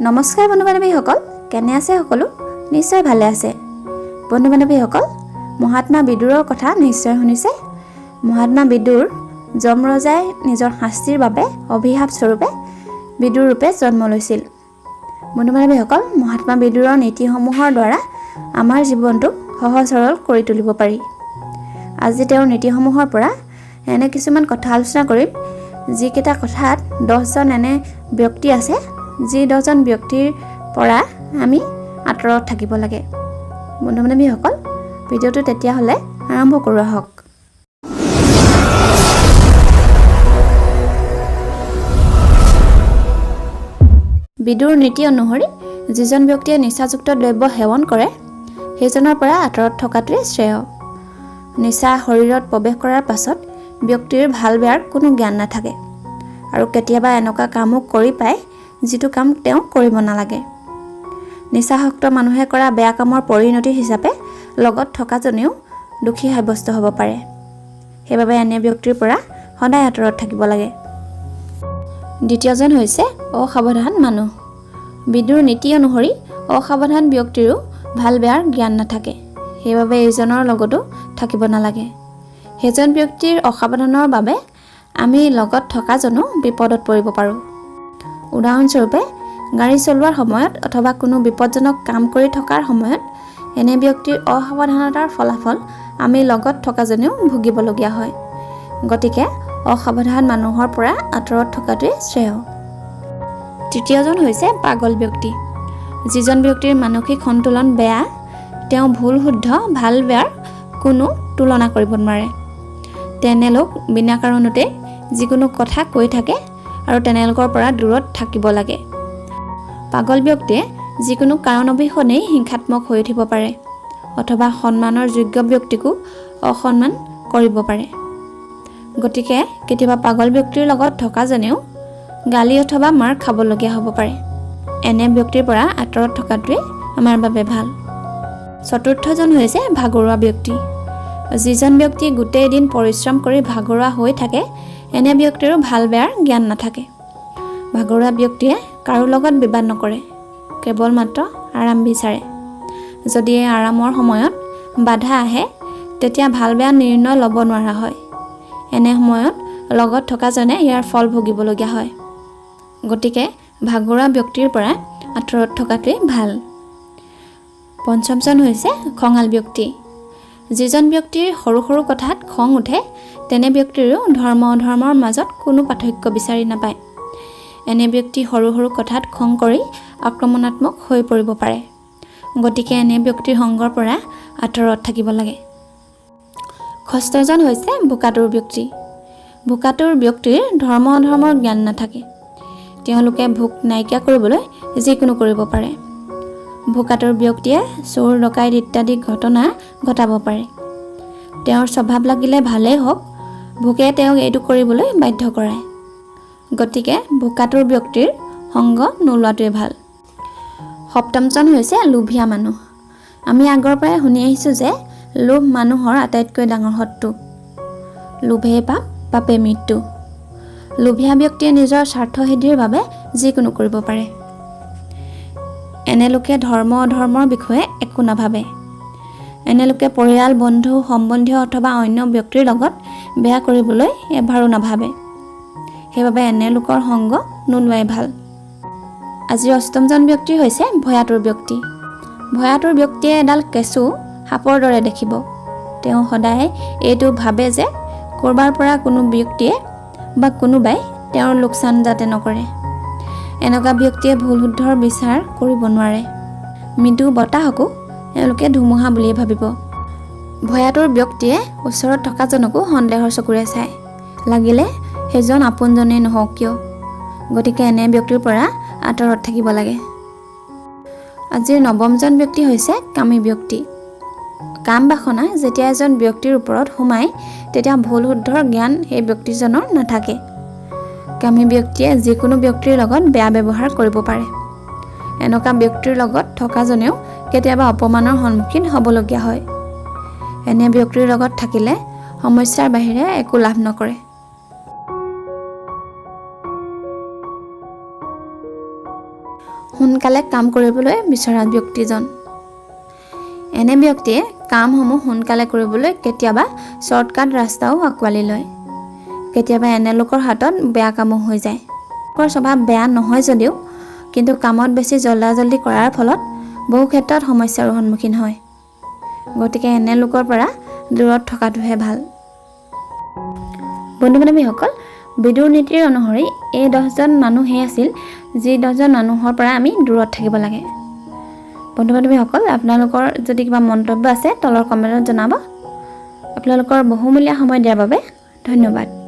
নমস্কাৰ বন্ধু বান্ধৱীসকল, কেনে আছে সকলো? নিশ্চয় ভালে আছে। বন্ধু বান্ধৱীসকল, মহাত্মা বিদুৰৰ কথা নিশ্চয় শুনিছে। মহাত্মা বিদুৰ যমৰজাই নিজৰ শাস্তিৰ বাবে অভিশাপ স্বৰূপে বিদুৰ ৰূপে জন্ম লৈছিল। বন্ধু বান্ধৱীসকল, মহাত্মা বিদুৰৰ নীতিসমূহৰ দ্বাৰা আমাৰ জীৱনটো সহজ সৰল কৰি তুলিব পাৰি। আজি তেওঁৰ নীতিসমূহৰ পৰা এনে কিছুমান কথা আলোচনা কৰিম, যিকেইটা কথাত 10জন এনে ব্যক্তি আছে, যি 10জন ব্যক্তিৰ পৰা আমি আঁতৰত থাকিব লাগে। বন্ধু বান্ধৱীসকল, ভিডিঅ'টো তেতিয়াহ'লে আৰম্ভ কৰোঁ আহক। বিদুৰ নীতি অনুসৰি যিজন ব্যক্তিয়ে নিচাযুক্ত দ্ৰব্য সেৱন কৰে, সেইজনৰ পৰা আঁতৰত থকাটোৱে শ্ৰেয়। নিচা শৰীৰত প্ৰৱেশ কৰাৰ পাছত ব্যক্তিৰ ভাল বেয়াৰ কোনো জ্ঞান নাথাকে আৰু কেতিয়াবা এনেকুৱা কামো কৰি পায় যিটো কাম তেওঁ কৰিব নালাগে। নিচাসক্ত মানুহে কৰা বেয়া কামৰ পৰিণতি হিচাপে লগত থকাজনেও দোষী সাব্যস্ত হ'ব পাৰে। সেইবাবে এনে ব্যক্তিৰ পৰা সদায় আঁতৰত থাকিব লাগে। দ্বিতীয়জন হৈছে অসাৱধান মানুহ। বিদুৰ নীতি অনুসৰি অসাৱধান ব্যক্তিৰো ভাল বেয়াৰ জ্ঞান নাথাকে, সেইবাবে এইজনৰ লগতো থাকিব নালাগে। সেইজন ব্যক্তিৰ অসাৱধানৰ বাবে আমি লগত থকাজনো বিপদত পৰিব পাৰোঁ। উদাহৰণস্বৰূপে, গাড়ী চলোৱাৰ সময়ত অথবা কোনো বিপদজনক কাম কৰি থকাৰ সময়ত এনে ব্যক্তিৰ অসাৱধানতাৰ ফলাফল আমি লগত থকাজনেও ভুগিবলগীয়া হয়। গতিকে অসাৱধান মানুহৰ পৰা আঁতৰত থকাটোৱে শ্ৰেয়। তৃতীয়জন হৈছে পাগল ব্যক্তি। যিজন ব্যক্তিৰ মানসিক সন্তুলন বেয়া, তেওঁ ভুল শুদ্ধ ভাল বেয়াৰ কোনো তুলনা কৰিব নোৱাৰে। তেনেলোক বিনা কাৰণতে যিকোনো কথা কৈ থাকে আৰু তেনেলোকৰ পৰা দূৰত থাকিব লাগে। পাগল ব্যক্তিয়ে যিকোনো কাৰণ অবিহনেই হিংসাত্মক হৈ উঠিব পাৰে অথবা সন্মানৰ যোগ্য ব্যক্তিকো অসন্মান কৰিব পাৰে। গতিকে কেতিয়াবা পাগল ব্যক্তিৰ লগত থকাজনেও গালি অথবা মাৰ খাবলগীয়া হ'ব পাৰে। এনে ব্যক্তিৰ পৰা আঁতৰত থকাটোৱে আমাৰ বাবে ভাল। চতুৰ্থজন হৈছে ভাগৰুৱা ব্যক্তি। যিজন ব্যক্তি গোটেই দিন পৰিশ্ৰম কৰি ভাগৰুৱা হৈ থাকে, এনে ব্যক্তিৰো ভাল বেয়াৰ জ্ঞান নাথাকে। ভাগৰুৱা ব্যক্তিয়ে কাৰো লগত বিবাদ নকৰে, কেৱল মাত্ৰ আৰাম বিচাৰে। যদি এই আৰামৰ সময়ত বাধা আহে, তেতিয়া ভাল বেয়া নিৰ্ণয় ল'ব নোৱাৰা হয়। এনে সময়ত লগত থকাজনে ইয়াৰ ফল ভুগিবলগীয়া হয়। গতিকে ভাগৰুৱা ব্যক্তিৰ পৰা আঁতৰত থকাটোৱে ভাল। পঞ্চমজন হৈছে খঙাল ব্যক্তি। যিজন ব্যক্তিৰ সৰু সৰু কথাত খং উঠে, তেনে ব্যক্তিৰো ধৰ্ম অধৰ্মৰ মাজত কোনো পাৰ্থক্য বিচাৰি নাপায়। এনে ব্যক্তি সৰু সৰু কথাত খং কৰি আক্ৰমণাত্মক হৈ পৰিব পাৰে। গতিকে এনে ব্যক্তিৰ সংগৰ পৰা আঁতৰত থাকিব লাগে। ষষ্ঠজন হৈছে ভোকাতুৰ ব্যক্তি। ভোকাতুৰ ব্যক্তিৰ ধৰ্ম অধৰ্মৰ জ্ঞান নাথাকে। তেওঁলোকে ভোক নাইকিয়া কৰিবলৈ যিকোনো কৰিব পাৰে। ভোকাতুৰ ব্যক্তিয়ে চোৰ ডকাইত ইত্যাদি ঘটনা ঘটাব পাৰে। তেওঁৰ স্বভাৱ লাগিলে ভালেই হওক, ভোকে তেওঁক এইটো কৰিবলৈ বাধ্য কৰায়। গতিকে ভোকাতুৰ ব্যক্তিৰ সংগ নোলোৱাটোৱে ভাল। সপ্তমজন হৈছে লোভীয়া মানুহ। আমি আগৰ পৰাই শুনি আহিছোঁ যে লোভ মানুহৰ আটাইতকৈ ডাঙৰ শত্ৰু। লোভেই পাপ, পাপে মৃত্যু। লোভীয়া ব্যক্তিয়ে নিজৰ স্বাৰ্থসিদ্ধিৰ বাবে যিকোনো কৰিব পাৰে। এনে লোকে ধৰ্ম অধৰ্মৰ বিষয়ে একো নাভাবে। এনে লোকে পৰিয়াল, বন্ধু, সম্বন্ধীয় অথবা অন্য ব্যক্তিৰ লগত বেয়া কৰিবলৈ এবাৰো নাভাবে। সেইবাবে এনে লোকৰ সংগ নোলোৱাই ভাল। আজিৰ অষ্টমজন ব্যক্তি হৈছে ভয়াতুৰ ব্যক্তি। ভয়াতুৰ ব্যক্তিয়ে এডাল কেঁচু সাপৰ দৰে দেখিব। তেওঁ সদায় এইটো ভাবে যে ক'ৰবাৰ পৰা কোনো ব্যক্তিয়ে বা কোনোবাই তেওঁৰ লোকচান যাতে নকৰে। এনেকুৱা ব্যক্তিয়ে ভুল শুদ্ধৰ বিচাৰ কৰিব নোৱাৰে। মৃদু বতাহকো এওঁলোকে ধুমুহা বুলিয়ে ভাবিব। ভয়াতুৰ ব্যক্তিয়ে ওচৰত থকাজনকো সন্দেহৰ চকুৰে চায়, লাগিলে সেইজন আপোনজনেই নহওক কিয়। গতিকে এনে ব্যক্তিৰ পৰা আঁতৰত থাকিব লাগে। আজিৰ নৱমজন ব্যক্তি হৈছে কামী ব্যক্তি। কাম বাসনা যেতিয়া এজন ব্যক্তিৰ ওপৰত সোমায়, তেতিয়া ভুল শুদ্ধৰ জ্ঞান সেই ব্যক্তিজনৰ নাথাকে। কামী ব্যক্তিয়ে যিকোনো ব্যক্তিৰ লগত বেয়া ব্যৱহাৰ কৰিব পাৰে। এনেকুৱা ব্যক্তিৰ লগত থকাজনেও কেতিয়াবা অপমানৰ সন্মুখীন হ'বলগীয়া হয়। এনে ব্যক্তিৰ লগত থাকিলে সমস্যাৰ বাহিৰে একো লাভ নকৰে। সোনকালে কাম কৰিবলৈ বিচৰা ব্যক্তিজন। এনে ব্যক্তিয়ে কামসমূহ সোনকালে কৰিবলৈ কেতিয়াবা শ্বৰ্টকাট ৰাস্তাও আঁকোৱালি লয়। কেতিয়াবা এনে লোকৰ হাতত বেয়া কামো হৈ যায়। লোকৰ স্বভাৱ বেয়া নহয় যদিও কিন্তু কামত বেছি জল্দা জল্দি কৰাৰ ফলত বহু ক্ষেত্ৰত সমস্যাৰো সন্মুখীন হয়। গতিকে এনে লোকৰ পৰা দূৰত থকাটোহে ভাল। বন্ধু বান্ধৱীসকল, বিদুৰ নীতিৰ অনুসৰি এই 10জন মানুহেই আছিল যি 10জন মানুহৰ পৰা আমি দূৰত থাকিব লাগে। বন্ধু বান্ধৱীসকল, আপোনালোকৰ যদি কিবা মন্তব্য আছে তলৰ কমেণ্টত জনাব। আপোনালোকৰ বহুমূলীয়া সময় দিয়াৰ বাবে ধন্যবাদ।